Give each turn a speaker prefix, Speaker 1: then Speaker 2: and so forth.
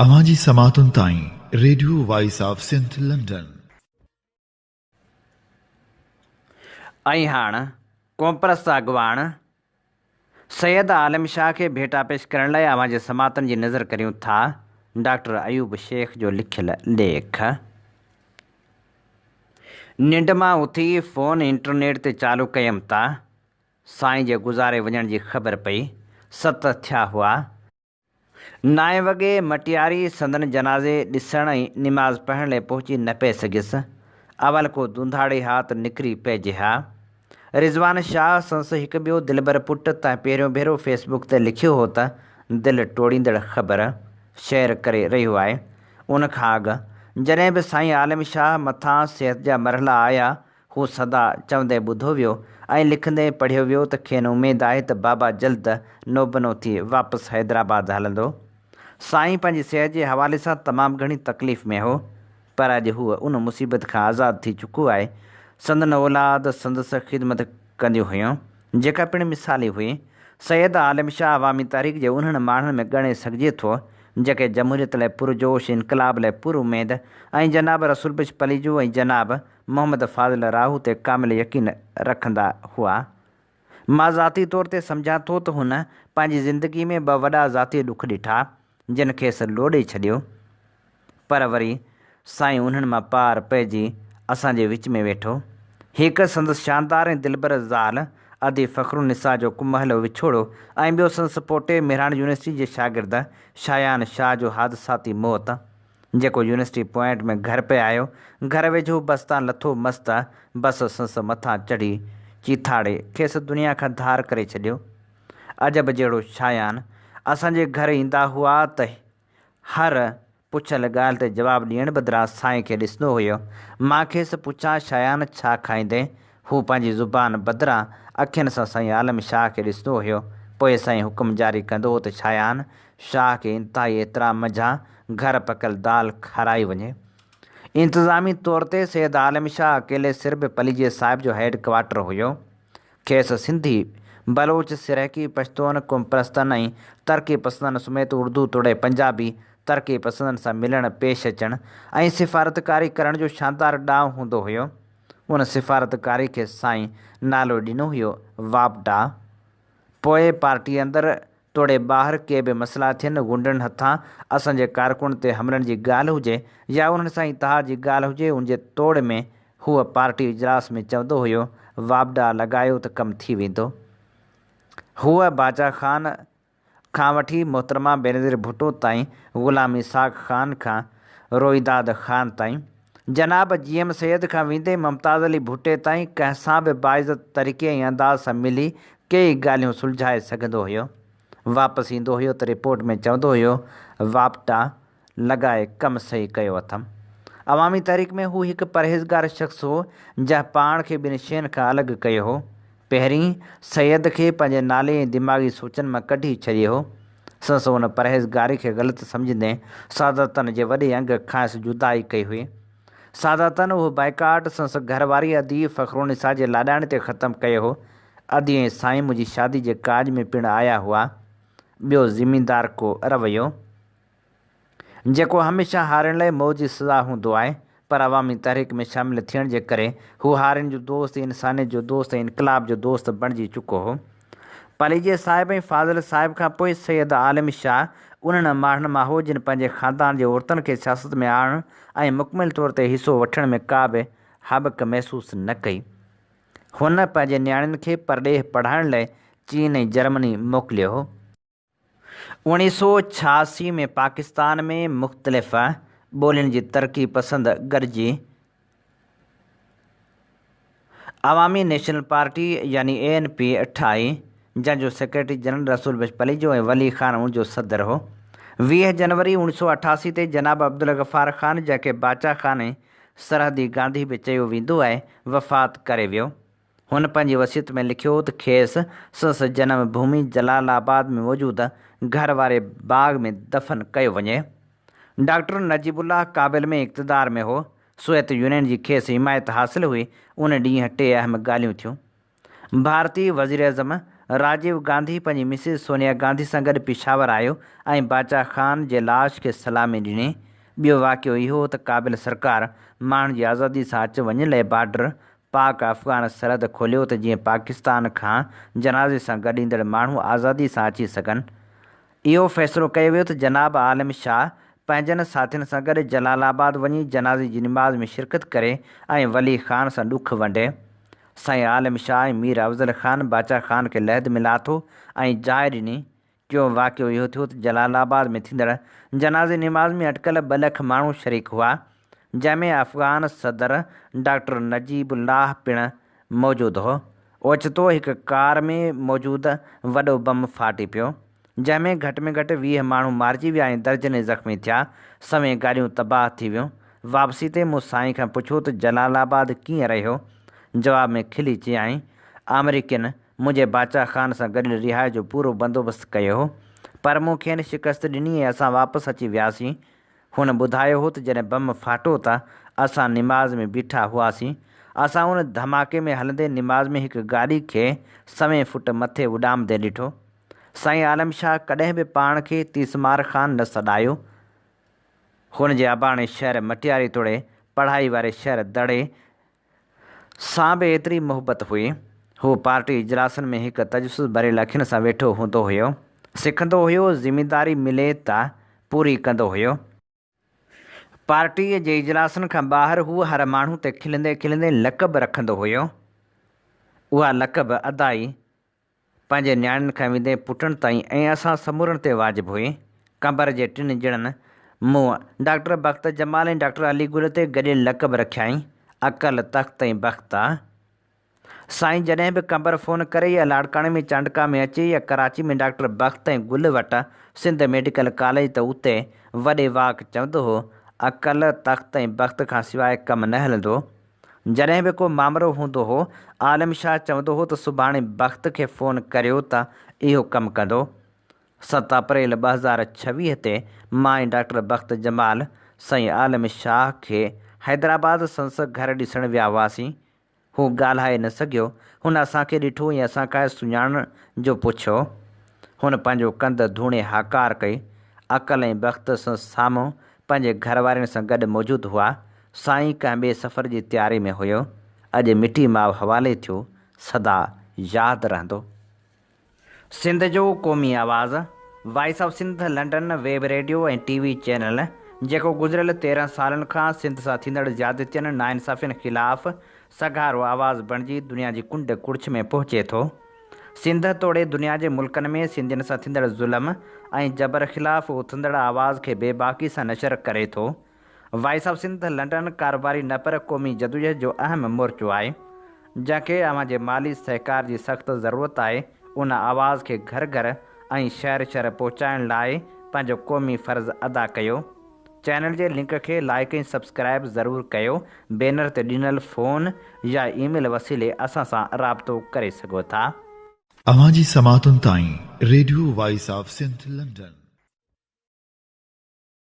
Speaker 1: اوهان جي سماعتن تائين radio voice of Sindh London.
Speaker 2: ۽ هاڻ قومپرست اڳواڻ سيد عالم شاهه کي ڀيٽا پيش ڪرڻ لاء اوهان جي سماعتن جي نظر ڪريون ٿا ڊاڪٽر ايوب شيخ جو لکيل ليک. ننڊ مان اٿي فون انٽرنيٽ تي چالو ڪيم ته سائين جي گذاري وڃڻ جي خبر پئي. ست ٿيا هئا. نائين وڳي مٽياري سندن جنازي ڏسڻ ۽ نماز پڙهڻ لئه پهچي نه پئي سگهيس. اول ڪو ڌونڌاڙي ها ته نڪري پئجي ها. رضوان شاهه سندس هڪ ٻيو دلبر پٽ تنهن پهريون ڀيرو فيس بڪ تي لکيو هو ته دل ٽوڙيندڙ خبر شيئر ڪري رهيو آهي. ان کان اڳ جڏهن به سائين عالم شاهه مٿان صحت جا مرحلا آيا هو سدا چوندي ٻڌو ويو ۽ لکندي پڙهيو ويو ته کين اميد آهي ته بابا جلد نوبنو ٿي واپس حيدرآباد هلندو. سائين پنهنجي صحت جي حوالي سان تمام گهڻي تڪليف ۾ هو، پر اڄ هو ان مصيبت کان آزاد ٿي چڪو آهي. سندن اولاد سندس خدمت ڪنديون هيون، جيڪا پڻ مثالي هئي. سيد عالم شاهه عوامي تحريڪ جي انهن ماڻهن ۾ ڳڻي سگهجي ٿو، جيڪي جمهوريت لاء پرجوش، انقلاب لاء پر اميد ۽ جناب رسول بخش پليجو ۽ جناب محمد فاضل راهو تي ڪامل يقين رکندا هئا. مان ذاتي طور تي سمجهان ٿو ته هن پنهنجي زندگي ۾ ٻه وڏا ذاتي ڏک ڏٺا، جن کيس لوڏي ڇڏيو. پر وري سائين انهن مان پار پئجي اسان جي وچ ۾ ويٺو. هڪ سندس شاندار ۽ دلبر زال ادي فخرالنساء جو ڪمهلو وڇوڙو ۽ ٻيو سندس پوٽي مهراڻ يونيورسٽي جي شاگرد شايان شاهه جو حادثاتي موت. جيڪو يونيورسٽي پوائنٽ ۾ گهر پئي آيو. گهر ويجهو بس تان لٿو مس ته بس سنس مٿان چڙهي چيٿاڙي کيس دنيا کان ڌار ڪري ڇڏيو. عجب جهڙو شايان اسان جي گهر ايندا هئا ته هر پڇيل ڳالهه تي جواب ڏيڻ بدران سائين کي ڏسندو هيو. مان کيس پڇان شايان ڇا کائيندين؟ هو پنهنجي زبان بدران اکين سان سائين عالم شاهه کي ڏسندو هيو. پوء سائين حڪم جاري ڪندو هو ته شايان شاهه کي انتهائي احترام منجهان گهر پڪل دال کارائي وڃي. انتظامي طور تي سيد عالم شاهه اڪيلي سر به پليجي صاحب جو هيڊ ڪوارٽر هيو. کيس سنڌي، بلوچ، سرائيڪي، پشتون، قومپرستن ۽ ترقي پسندن سميت اردو توڙي پنجابي ترقي پسندن سان ملڻ، پيش اچڻ ۽ سفارتڪاري ڪرڻ جو شاندار ڏانء هوندو هيو. ان سفارتڪاري کي سائين نالو ڏنو هيو واپڊا. پوء پارٽي اندر توڙي ٻاهر ڪي به مسئلا ٿين، غنڊن هٿان اسان جي ڪارڪنن تي حملن جي ڳالهه هجي يا انهن سان اتحاد جي ڳالهه هجي، ان جي توڙ ۾ هو پارٽي اجلاس ۾ چوندو هيو، واپڊا لڳايو ته ڪم ٿي ويندو. هو باچا خان کان وٺي محترمه بينظير ڀٽو تائين، غلام اسحاق خان کان روئيداد خان تائين، جناب جي ايم سيد کان ويندي ممتاز علي ڀٽي تائين ڪنهن سان به باعزت طريقي ۽ انداز سان ملي ڪيئي ڳالهيون سلجهائي سگهندو هيو. واپس ايندو هيو ته رپورٽ ۾ چوندو هيو واپٽا لڳائي ڪم صحيح ڪيو اٿم. عوامي تحريڪ ۾ هو هڪ پرهيزگار شخص هو جنهن پاڻ کي ٻن شين کان الڳ ڪيو هو. پهرين سيد کي پنهنجي نالي ۽ دماغي سوچن مان ڪڍي ڇڏيو هو. سندس ان پرهيزگاري کي غلط سمجهندي ساداتن جي وڏي انگ کانئس جدائي ڪئي هئي. ساداتن اهو بائيڪاٽ سندس گهر واري ادي فخرالنساء جي لاڏاڻي تي ختم ڪيو هو. ادي ۽ سائين منهنجي شادي جي ڪاڄ ۾ پڻ آيا هئا. ٻيو زميندارڪو رويو. جيڪو هميشه هارين لاء موت جي سزا هوندو آهي، پر عوامي تحريڪ ۾ شامل ٿيڻ جي ڪري هو هارين جو دوست، انسانيت جو دوست ۽ انقلاب جو دوست بڻجي چڪو هو. پليجي صاحب ۽ فاضل صاحب کان پوء سيد عالم شاهه انهن ماڻهن مان هو جن پنهنجي خاندان جي عورتن کي سياست ۾ آڻڻ ۽ مڪمل طور تي حصو وٺڻ ۾ ڪا به هٻڪ محسوس نه ڪئي. هن پنهنجي نياڻين کي پرڏيهه پڙهائڻ لاء چين ۽ جرمني موڪليو هو. 1986 ۾ پاڪستان ۾ مختلف ٻولين جي ترقي پسند گڏجي عوامي نيشنل پارٽي يعني اي اين پي ٺاهي، جنهن جو سيڪريٽري جنرل رسول بخش پليجو ۽ ولي خان ان جو صدر هو. 20 جنوري 1988 تي جناب عبدالغفار خان جنهن کي باچا خان ۽ سرحدي گانڌي به چيو ويندو آهي، وفات ڪري ويو. هن پنهنجي وصيت ۾ لکيو ته کيس سندس جنم ڀومي جلال آباد ۾ موجود گهر واري باغ ۾ دفن ڪيو وڃي. ڊاڪٽر نجيب الله ڪابل ۾ اقتدار ۾ هو. سوويت يونين جي کيس حمايت حاصل هئي. ان ڏينهن ٽي اهم ڳالهيون ٿيون. ڀارتي وزيراعظم راجيو گانڌي پنهنجي مسز سونيا گانڌي سان گڏ پشاور آيو ۽ باچا خان جي لاش کي سلامي ڏني. ٻيو واقعو اهو هو ته ڪابل سرڪار ماڻهن جي آزادي سان اچ وڃ لئه بارڊر، پاڪ افغان سرحد، کوليو ته جيئن پاڪستان کان جنازي سان گڏ ايندڙ ماڻهو آزادي سان اچي سگهن. اهو فيصلو ڪيو ويو ته جناب عالم شاهه پنهنجن ساٿين سان گڏ جلال آباد وڃي جنازي جي نماز ۾ شرڪت ڪري ۽ ولي خان سان ڏک ونڊي. سائين عالم شاهه ۽ مير افضل خان باچا خان کي لحد ۾ لاٿو ۽ جاء ڏني. ٽيون واقعو اهو ٿيو ته جلال آباد ۾ ٿيندڙ جنازي نماز ۾ اٽڪل ٻه لک ماڻهو شريڪ هئا، جنهن ۾ افغان صدر ڊاڪٽر نجيب الله پڻ موجود هو. اوچتو هڪ ڪار ۾ موجود وڏو بم ڦاٽي پيو، جنهن ۾ گهٽ ۾ گهٽ 20 ماڻهو مارجي ويا ۽ درجنين زخمي ٿيا، سوين گاڏيون تباهه ٿي ويون. واپسي تي مون سائين کان پڇيو ته جلال آباد ڪيئن رهيو؟ جواب ۾ کلي چيائين، آمريڪين منهنجي باچا خان سان گڏيل رهائي جو پورو بندوبست ڪيو هو، پر مون کين شڪست ڏني ۽ اسان واپس اچي وياسين. هن ٻڌايو هو ته جڏهن بم ڦاٽو ته اسان نماز ۾ بيٺا هئاسين. اسان ان ڌماڪي ۾ هلندي نماز ۾ هڪ گاڏي کي سوين فوٽ مٿي اڏامندي ڏٺو. سائين عالم شاهه ڪڏهن به پاڻ کي تيسمار خان نه سڏايو. هن جي اباڻي شهر مٽياري توڙي پڙهائي واري شهر دڙي سان به ايتري محبت هئي. هو پارٽي اجلاسن ۾ هڪ تجسس ڀريل اکين سان ويٺو هوندو هيو. سکندو هيو، ذميداري ملي ته پوري ڪندو هيو. پارٽيء جي اجلاسن کان ٻاهر هو هر ماڻهو تي کلندي کلندي لقب رکندو هيو. اها لقب ادائي پنهنجي نياڻين کان ويندي پٽن تائين ۽ اسان سمورن تي واجب هئي. قمبر جي ٽن ڄڻن، مون، ڊاڪٽر بخت جمال ۽ ڊاڪٽر علي گل تي گڏيل لقب رکيائين، عقل، تخت ۽ بخت. سائين جڏهن به قمبر فون ڪري يا لاڙڪاڻي ۾ چانڊڪا ۾ اچي يا ڪراچي ۾ ڊاڪٽر بخت ۽ گل وٽ سنڌ ميڊيڪل ڪاليج ته اتي وڏي واڪ چوندو هو، عقل، تخت ۽ بخت کان سواء ڪم نه هلندو. جڏهن به ڪو مامرو هوندو هو، عالم شاهه چوندو هو ته سڀاڻي بخت کي فون ڪريو ته اهو ڪم ڪندو. 7 اپريل 2026 تي مان ۽ ڊاڪٽر بخت جمال سائين عالم شاهه کي حيدرآباد سندس گهر ڏسڻ ويا هئاسين. هو ڳالهائي نه سگهيو. هن اسان کي ڏٺو ۽ اسان کانئس سڃاڻڻ جو پڇيو. هن پنهنجو ڪنڌ ڌوڻي هاڪار ڪئي. عقل ۽ بخت سندس سامهون پنهنجي گهر وارين سان گڏ موجود هئا. سائين ڪنهن ٻئي سفر جي تياري ۾ هيو. اڄ مٽي ماء حوالي ٿيو، سدا ياد رهندو. سنڌ جو قومي آواز، voice of Sindh London web radio ۽ T V channel, جيڪو گذريل 13 سالن کان سنڌ سان ٿيندڙ زيادتين، ناانصافين خلاف سگهارو آواز بڻجي دنيا جي ڪنڊ ڪڙڇ ۾ پهچي ٿو. سنڌ توڙي دنيا جي ملڪن ۾ سنڌين سان ٿيندڙ ظلم ۽ جبر خلاف اٿندڙ آواز کي بيباڪي سان نشر ڪري ٿو. وائس آف سنڌ لنڊن ڪاروباري نه پر قومي جدوجهد جو اهم مورچو آهي، جنهن کي اوهان جي مالي سهڪار جي سخت ضرورت آهي، ان آواز کي گهر گهر ۽ شهر شهر پهچائڻ لاء پنهنجو قومي فرض ادا ڪيو. چينل جي لنڪ کي لائيڪ ۽ سبسڪرائيب ضرور ڪيو، بينر تي ڏنل فون يا اي ميل وسيلي اسان سان رابطو ڪري سگهو ٿا.
Speaker 1: اوهان جي سماعتن تائين radio voice of Sindh London.